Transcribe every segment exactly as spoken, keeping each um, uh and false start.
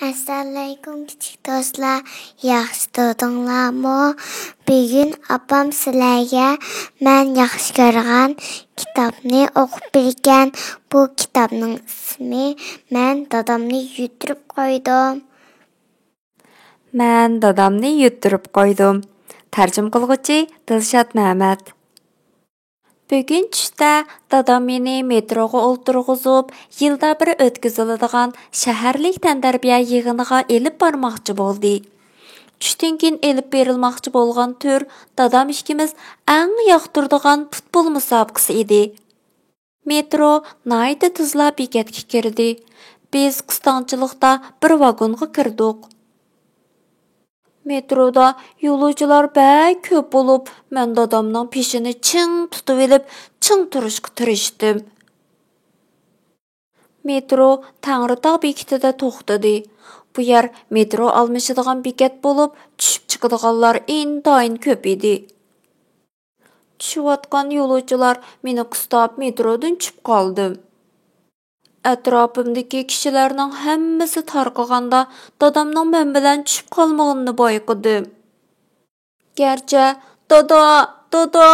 ئەسسالامۇئەلەيكۇم، كىچىك دوستلار، ياخشى تۇردۇڭلارمۇ؟ بۈگۈن ئاپام سىلەرگە مەن ياخشى كۆرگەن كىتابنى ئوقۇپ بېرىكەن. بۇ كىتابنىڭ ئىسمى مەن دادامنى يۈتتۈرۈپ قويدۇم. مەن دادامنى يۈتتۈرۈپ قويدۇم. تەرجىمە قىلغۇچى دىلشات مەمەت. بۈگۈن چۈشتە دادام مېنى مېتروغا ئولتۇرغۇزۇپ، يىلدا بىر ئۆتكۈزۈلىدىغان شەھەرلىك تەنتەربىيە يىغىنىغا ئېلىپ بارماقچى بولدى. چۈشتىن كېيىن ئېلىپ بېرىلماقچى بولغان تۈر دادام ئىككىمىز ئەڭ ياقتۇرىدىغان پۇتبول مۇسابىقىسى ئىدى. مېترو ناھايىتى تېزلا بېكەتكە كىردى. بىز قىستاڭچىلىقتا بىر ۋاگونغا كىردۇق. مېترودا يولۇچىلار بەك كۆپ بولۇپ، مەن دادامنىڭ پېشىنى چىڭ تۇتۇۋېلىپ، چىڭ تۇرۇشقا تىرىشتىم. مېترو تەڭرىتاغ بېكىتىدە توختىدى. بۇ يەر مېترو ئالمىشىدىغان بېكەت بولۇپ، چۈشۈپ چىقىدىغانلار ئىنتايىن كۆپ ئىدى. چۈشۈۋاتقان يولۇچىلار مېنى قىستاپ مېترودىن چۈشۈپ قالدىم. ئەتراپىمدىكى كىشىلەرنىڭ ھەممىسى تارقىغاندا، دادامنىڭ مەن بىلەن چۈشۈپ قالمىغىنىنى بايقىدىم. گەرچە «دادا، دادا!»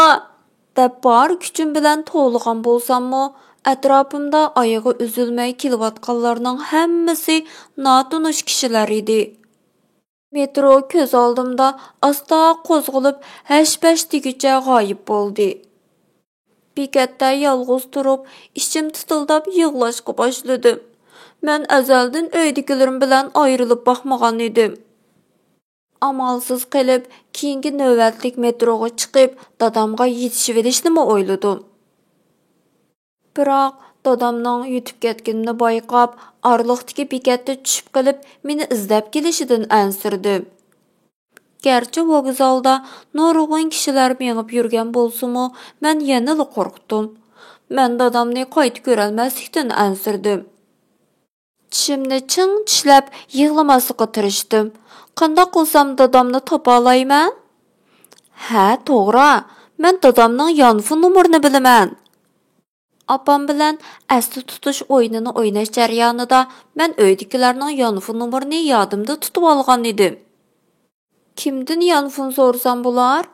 دەپ بار كۈچۈم بىلەن توۋلىغان بولساممۇ، ئەتراپىمدا ئايىغى ئۈزۈلمەي كېلىۋاتقانلارنىڭ ھەممىسى ناتونۇش كىشىلەر ئىدى. مېترو كۆز ئالدىمدا ئاستا قوزغىلىپ، ھەش-پەش دېگۈچە غايىب بولدى. بېكەتتە يالغۇز تۇرۇپ، ئىچىم تىتىلداپ يىغلاشقا باشلىدىم. مەن ئەزەلدىن ئۆيدىكىلىرىم بىلەن ئايرىلىپ باقمىغان ئىدىم. ئامالسىز قېلىپ، كېيىنكى نۆۋەتلىك مېتروغا چىقىپ، دادامغا يېتىشىۋېلىشنىمۇ ئويلىدىم. بىراق، دادامنىڭ يۈتۈپ كەتكىنىنى بايقاپ، ئارىلىقتىكى بېكەتتە چۈشۈپ قېلىپ، مېنى ئىزدەپ كېلىشىدىن ئەنسىرىدىم. گەرچە ۋوگزالدا نۇرغۇن كىشىلەر مېڭىپ يۈرگەن بولسىمۇ، مەن يەنىلا قورقتۇم. مەن دادامنى قايتا كۆرەلمەسلىكتىن ئەنسىرىدىم. چىشىمنى چىڭ چىشلەپ، يىغلىماسلىققا تىرىشتىم. قانداق قىلسام دادامنى تاپالايمەن؟ ھە، توغرا، مەن دادامنىڭ يانفون نومۇرىنى بىلىمەن. ئاپام بىلەن ئەستە تۇتۇش ئويۇنىنى ئويناش جەريانىدا مەن ئۆيدىكىلەرنىڭ يانفون نومۇرىنى يادىمدا تۇتۇۋالغان ئىدىم. كىمدىن يانفون سورىسام بولار؟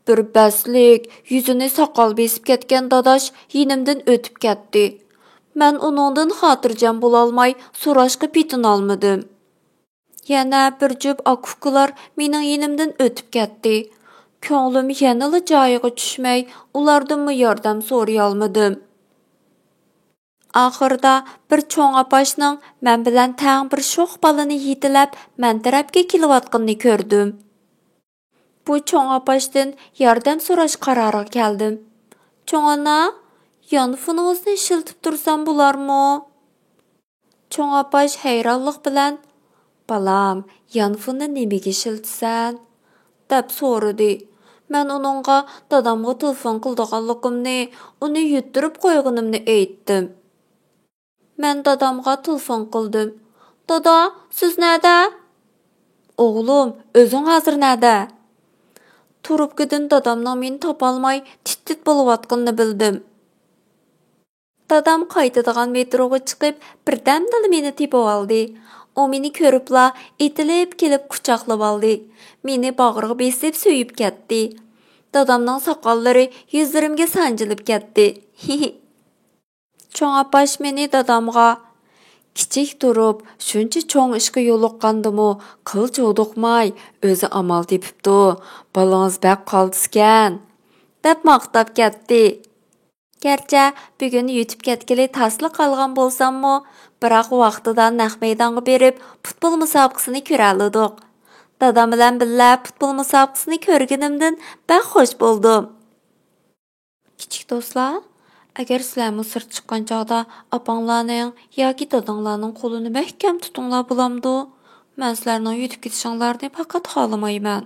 بىر بەستلىك، يۈزىنى ساقال بېسىپ كەتكەن داداش يېنىمدىن ئۆتۈپ كەتتى. مەن ئۇنىڭدىن خاتىرجەم بولالماي سوراشقا پېتىنالمىدىم. يەنە بىر جۈپ ئاكا-ئۇكىلار مېنىڭ يېنىمدىن ئۆتۈپ كەتتى. كۆڭلۈم يەنىلا جايىغا چۈشمەي، ئۇلاردىنمۇ ياردەم سورىيالمىدىم. ئاخىرىدا بىر چوڭ ئاپاشنىڭ مەن بىلەن تەڭ بىر شوخ بالىنى يېتىلەپ، مەن تەرەپكە كېلىۋاتقىنىنى كۆردۈم. بۇ چوڭ ئاپاشتىن ياردەم سوراش قارارىغا كەلدىم. «چوڭ ئانا، يانفونىڭىزنى ئىشلىتىپ تۇرسام بولارمۇ؟» چوڭ ئاپاش ھەيرانلىق بىلەن، «بالام، يانفوننى نېمىگە ئىشلىتىسەن؟» دەپ سورىدى. مەن ئۇنىڭغا دادامغا تېلېفون قىلىدىغانلىقىمنى، ئۇنى يۈتتۈرۈپ قويغىنىمنى ئېيتتىم. مەن دادامغا تېلېفون قىلدىم. «دادا، سىز نەدە؟» «ئوغلۇم، ئۆزۈڭ ھازىر نەدە؟» تۇرۇپكىدىن دادامنىڭ مېنى تاپالماي تىت-تىت بولۇۋاتقىنىنى بىلدىم. دادام قايتىدىغان مېتروغا چىقىپ، بىردەمدىلا مېنى تېپىۋالدى. ئۇ مېنى كۆرۈپلا ئېتىلىپ كېلىپ قۇچاقلىۋالدى. مېنى باغرىغا بېسىپ سۆيۈپ كەتتى. دادامنىڭ ساقاللىرى يۈزلىرىمگە سانجىلىپ كەتتى. چوڭ ئاپاش مېنى دادامغا، «كىچىك تۇرۇپ، شۇنچە چوڭ ئىشقا يولۇققاندىمۇ قىلچە ھودۇقماي، ئۆزى ئامال تېپىپتۇ، بالىڭىز بەك قالتىسكەن» دەپ ماختاپ كەتتى. گەرچە بۈگۈن يۈتۈپ كەتكىلى تاسلا قالغان بولساممۇ، بىراق ۋاقتىدا نەق مەيدانغا بېرىپ، پۇتبول مۇسابىقىسىنى كۆرەلىدۇق. دادام بىلەن بىللە پۇتبول مۇسابىقىسىنى كۆرگىنىمدىن بەك خۇش بولدۇم. كىچىك دوستلار، ئەگەر سىلەرمۇ سىرت چىققان چاغدا ئاپاڭلارنىڭ ياكى داداڭلارنىڭ قولىنى مەھكەم تۇتۇڭلار بولامدۇ؟ مەن سىلەرنىڭ يۈتۈپ كېتىشىڭلارنى پەقەت خالىمايمەن.